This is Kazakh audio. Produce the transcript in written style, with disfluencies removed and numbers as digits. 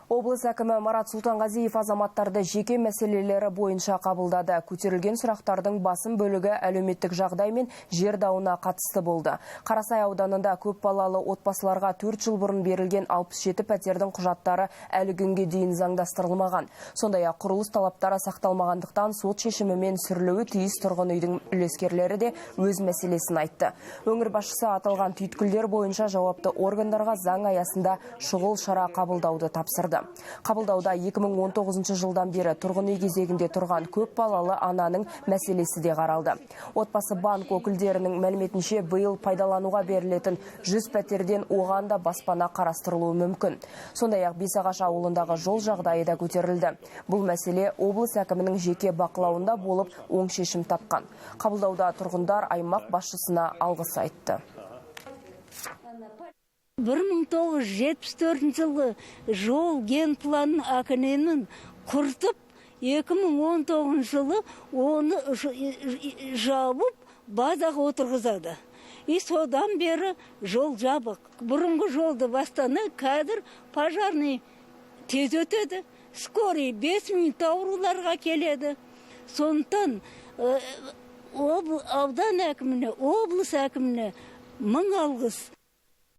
Облыс әкімі Марат Сұлтанғазиев азаматтарды жеке мәселелері бойынша қабылдады. Көтерілген сұрақтардың басым бөлігі әлеуметтік жағдай мен жер дауына қатысты болды. Қарасай ауданында көп балалы отбасыларға 4 жыл бұрын берілген 67 пәтердің құжаттары әлі күнге дейін заңдастырылмаған. Сондай-ақ құрылыс талаптары сақталмағандықтан сот шешімімен сүрілуі тиіс тұрғын үйдің үлескерлері де өз мәселесін айтты. Өңір басшысы аталған түйткілдер бойынша жауапты органдарға заң аясында шұғыл шара қабылдауды тапсырды. Қабылдауда 2019 жылдан бері тұрғын үй кезегінде тұрған көп балалы ананың мәселесі де қаралды. Отбасы банк өкілдерінің мәліметінше, биыл пайдалануға берілетін 100 пәтерден оған да баспана қарастырылуы мүмкін. Сондай-ақ Бесағаш ауылындағы жол жағдайы да көтерілді. Бұл мәселе облыс әкімінің жеке бақылауында болып, оң шешім тапқан. Қабылдауда тұрғындар аймақ басшысына алғыс айтты. 1974 жылғы жол генпланын АКН-нің құртып, 2019 жылы оны жабып, базаға отырғызады. И содан бері жол жабық. Бұрынғы жолды бастаны қазір пожарный тез өтеді, скорый 5 минут ауруларға келеді. Сондықтан аудан әкіміне, облыс әкіміне мың алғыс.